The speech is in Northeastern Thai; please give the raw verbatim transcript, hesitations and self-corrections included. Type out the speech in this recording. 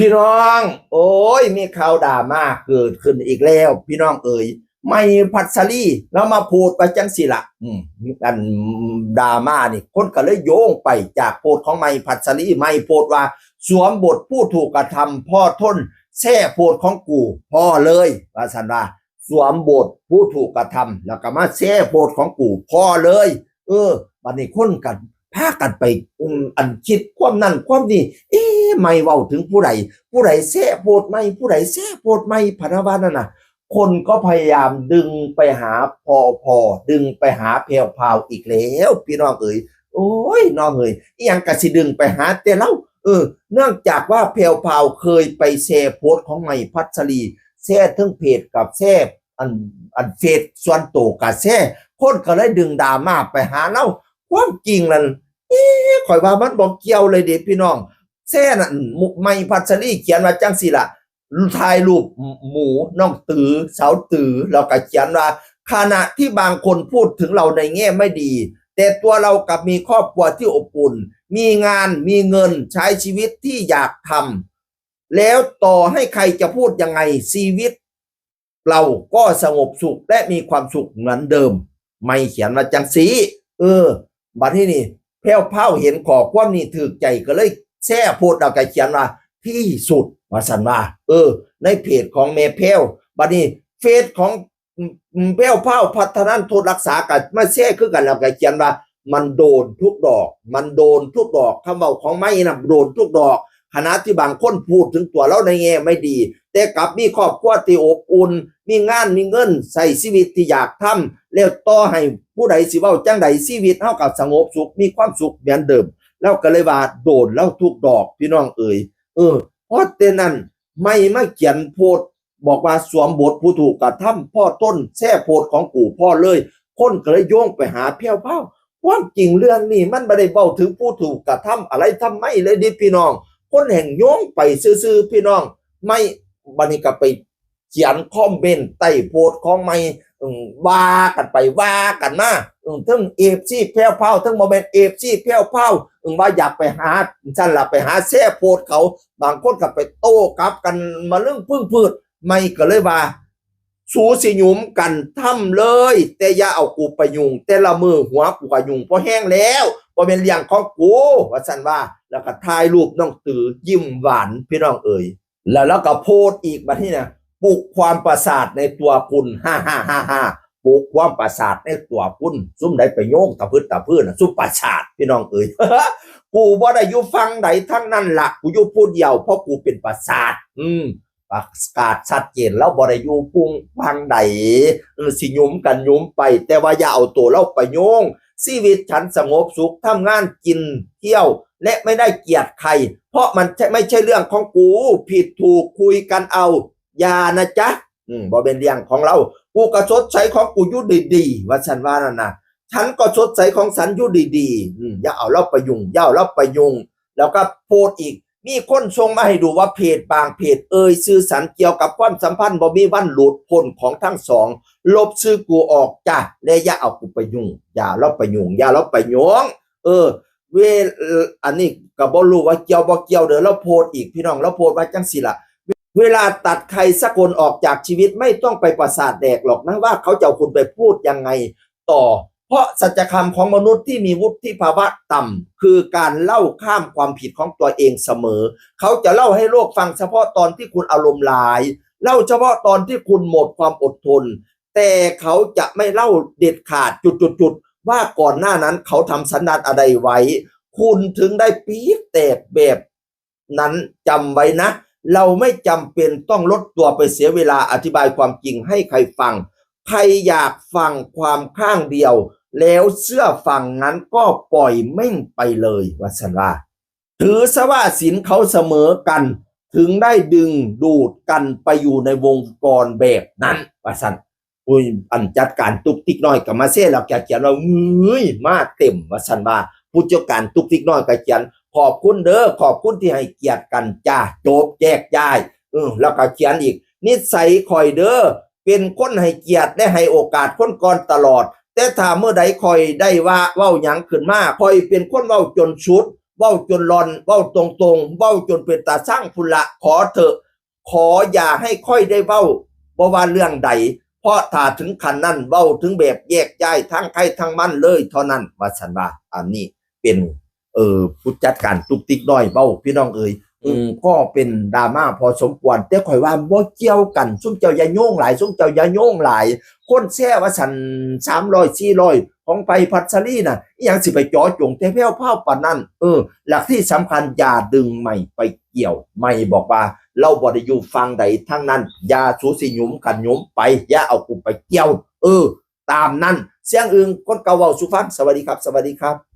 พี่น้อง โอ้ย มีข่าวดราม่าเกิดขึ้นอีกแล้ว พี่น้องเอ๋ย ใหม่พัชรี แล้วมาโพสต์ไปจังสิละ อืมอันดราม่านี่ คนก็เลยโยงไปจากโพสต์ของใหม่พัชรี ใหม่โพสต์ว่า สวมบทผู้ถูกกระทำพ่อทน แซ่โพสต์ของกูพ่อเลย ว่าสันว่า สวมบทผู้ถูกกระทำ แล้วก็มาแซ่โพสต์ของกูพ่อเลย เออ บัดนี้คนกันพากันไป อืมอันคิดความนั่นความนี่ เอ๊ะ ใหม่เว้าถึงผู้ใด ผู้ใดแซ่โพสต์ใหม่ ผู้ใดแซ่โพสต์ใหม่ พะนะว่านั่นน่ะ คนก็พยายามดึงไปหาพ่อพ่อ ดึงไปหาแพรวพราวอีกแล้ว พี่น้องเอ๋ย โอ้ย น้องเอ๋ย อีหยังกะสิดึงไปหาแต่เฮา เออ เนื่องจากว่าแพรวพราวเคยไปแซ่โพสต์ของใหม่พัชรี แซ่เทิงเพจกับแซ่อัน อันเฟซส่วนตัวกะแซ่ คนก็เลยดึงดราม่าไปหาเฮา ความจริงนั่น เอ๊ะ ข่อยว่ามันบ่เกี่ยวเลยเด้พี่น้อง แซ่นั่น ใหม่พัชรีเขียนว่าจังสิละ ถ่ายรูปหมูน้องตือ สาวตือ แล้วก็เขียนว่า ขณะที่บางคนพูดถึงเราในแง่ไม่ดี แต่ตัวเรากลับมีครอบครัวที่อบอุ่น มีงาน มีเงิน ใช้ชีวิตที่อยากทำ แล้วต่อให้ใครจะพูดยังไง ชีวิตเราก็สงบสุขและมีความสุขเหมือนเดิม ใหม่เขียนว่าจังสิ เออ บัดนี้นี่ แพรวพราวเห็นข้อความนี้ถืกใจก็เลยแซ่โพสต์แล้วก็เขียนว่า ที่สุด ว่าสันว่า เออ ในเพจของแม่แพรว บัดนี้เฟซของ อืมแพรวพราว พัฒนัน โทษรักษา ก็มาแซ่คือกันแล้วก็เขียนว่า มันโดนทุกดอก มันโดนทุกดอก คำเว้าของใหม่นะโดนทุกดอก ขณะที่บางคนพูดถึงตัวเราในแง่ไม่ดี แต่กลับมีครอบครัวที่อบอุ่น มีงานมีเงิน ใช้ชีวิตที่อยากทำ แล้วต่อให้ผู้ใดสิเว้าจังใด ชีวิตเฮาก็สงบสุข มีความสุขเหมือนเดิม แล้วก็เลยว่าโดนแล้วทุกดอก พี่น้องเอ๋ย เออ เพราะแต่นั้น ใหม่มาเขียนโพสต์บอกว่าสวมบทผู้ถูกกระทำพ่อทน แซ่โพสต์ของกูพ่อเลย คนก็เลยโยงไปหาแพรวพราว ความจริงเรื่องนี้มันบ่ได้เว้าถึงผู้ถูกกระทำอะไรทำไมเลยเด้พี่น้อง คนแฮ่งโยงไปซื่อๆ พี่น้อง ใหม่ บัดนี้ก็ไปเขียนคอมเมนต์ใต้โพสต์ของใหม่ อืมว่ากันไปว่ากันมา อืมเทิง เอฟซี แพรวพราว เทิงบ่แม่น เอฟซี แพรวพราว อืมว่าอยากไปหา ซั่นล่ะ ไปหาแซ่โพสต์เขา บางคนก็ไปโต้กลับกันมาเรื่องพึ่งพืช ใหม่ก็เลยว่า สูสิหยุมกันทำเลย แต่อย่าเอากูไปยุ่ง แต่ละมื้อหัวกูก็ยุ่งพอแฮงแล้ว บ่แม่นเรื่องของกู ว่าซั่นว่า แล้วก็ถ่ายรูปน้องตือยิ้มหวาน พี่น้องเอ๋ย แล้วเราก็โพสต์อีกบัดนี้นะ ปลุกความประสาทในตัวคุณ ฮ่าฮ่าฮ่าฮ่า ปลุกความประสาทในตัวคุณ ซุมใดไปโยงตะพึดตะพื้นน่ะ ซุมประสาท พี่น้องเอ๋ย กูบ่ได้อยู่ฝั่งใดทั้งนั้นละ กูอยู่ผู้เดียว เพราะกูเป็นประสาท อืม ประกาศชัดเจน เราบ่ได้อยู่ฝั่งใด เออ สิหยุมกันหยุมไป แต่ว่าอย่าเอาตัวเราไปโยง ชีวิตฉันสงบสุข ทำงานกินเที่ยว และไม่ได้เกลียดใคร เพราะมันไม่ใช่เรื่องของกู ผิดถูกคุยกันเอา อย่านะจ๊ะ อืม บ่เป็นเรื่องของเรา กูก็สดใสของกูอยู่ดีๆ ว่าซั่นว่านั่นนะ ฉันก็สดใสของฉันอยู่ดีๆ อืม อย่าเอาเราไปยุ่ง อย่าเอาเราไปยุ่ง แล้วก็โพสต์อีก มีคนส่งมาให้ดูว่าเพจบางเพจเอ่ยชื่อฉันเกี่ยวกับความสัมพันธ์บ่มีวันหลุดพ้นของทั้งสอง ลบชื่อกูออกจ้ะ และอย่าเอากูไปยุ่ง อย่าเราไปยุ่ง อย่าเราไปหยุง เออ เวล อันนี้ก็บ่รู้ว่าเกี่ยวบ่เกี่ยวเด้อ เราโพสต์อีก พี่น้อง เราโพสต์ว่าจังสิล่ะ เวลาตัดใครสักคนออกจากชีวิตไม่ต้องไปประสาทแดกหรอกนะว่าเขาจะเอาคุณไปพูดยังไงต่อ เพราะสัจธรรมของมนุษย์ที่มีวุฒิภาวะต่ำ คือการเล่าข้ามความผิดของตัวเองเสมอ เขาจะเล่าให้โลกฟังเฉพาะตอนที่คุณอารมณ์ร้าย เล่าเฉพาะตอนที่คุณหมดความอดทน แต่เขาจะไม่เล่าเด็ดขาดจุดๆๆ ว่าก่อนหน้านั้นเขาทำสันดานอะไรไว้ คุณถึงได้ปี๊ดแตกแบบนั้น จำไว้นะ เราไม่จำเป็นต้องลดตัวไปเสียเวลาอธิบายความจริงให้ใครฟัง ใครอยากฟังความข้างเดียว แล้วเชื่อฝั่งนั้นก็ปล่อยแม่งไปเลย ว่าซั่นว่า ถือซะว่าศีลเขาเสมอกัน ถึงได้ดึงดูดกันไปอยู่ในวงกรแบบนั้น ว่าซั่น อุ้ย อันจัดการตุ๊กติ๊กน้อยก็มาแซ่แล้วก็เขียนว่า เฮ้ย มาเต็ม ว่าซั่นว่า ผู้จัดการตุ๊กติ๊กน้อยก็เขียน ขอบคุณเด้อ ขอบคุณที่ให้เกียรติกันจ้า จบ แยกย้าย เออ แล้วก็เขียนอีก นิสัยข่อยเด้อ เป็นคนให้เกียรติและให้โอกาสคนก่อนตลอด แต่ถ้าเมื่อใดข่อยได้ว่าเว้าหยังขึ้นมา ข่อยเป็นคนเว้าจนสุด เว้าจนหล่อน เว้าตรงๆ เว้าจนเป็นตาซังพุ้นละ ขอเถอะ ขออย่าให้ข้อยได้เว้า บ่ว่าเรื่องใด เพราะถ้าถึงขั้นนั้น เว้าถึงแบบแยกย้ายทั้งใครทั้งมันเลยเท่านั้น ว่าซั่นว่า อันนี้เป็น เออ ผู้จัดการตุ๊กติ๊กน้อยเว้า พี่น้องเอ๋ย อืม ก็เป็นดราม่าพอสมควร แต่ข้อยว่าบ่เกี่ยวกัน ซุมเจ้าอย่าโยงหลาย ซุมเจ้าอย่าโยงหลาย คนแชร์ว่าซั่น สามร้อย สี่ร้อย ของไปพัชรีน่ะ อิหยังสิไปเจาะจงแต่แพรวพราวปานนั้น เออ หลักที่สำคัญอย่าดึงไมค์ไปเกี่ยว ไมค์บอกว่า เราบ่ได้อยู่ฝั่งใดทั้งนั้น อย่าสูสิหยุมกันหยุมไป อย่าเอากูไปเกี่ยว เออ ตามนั้น เสียงอึ่งคนเก่าเว้าสู่ฟัง สวัสดีครับ สวัสดีครับ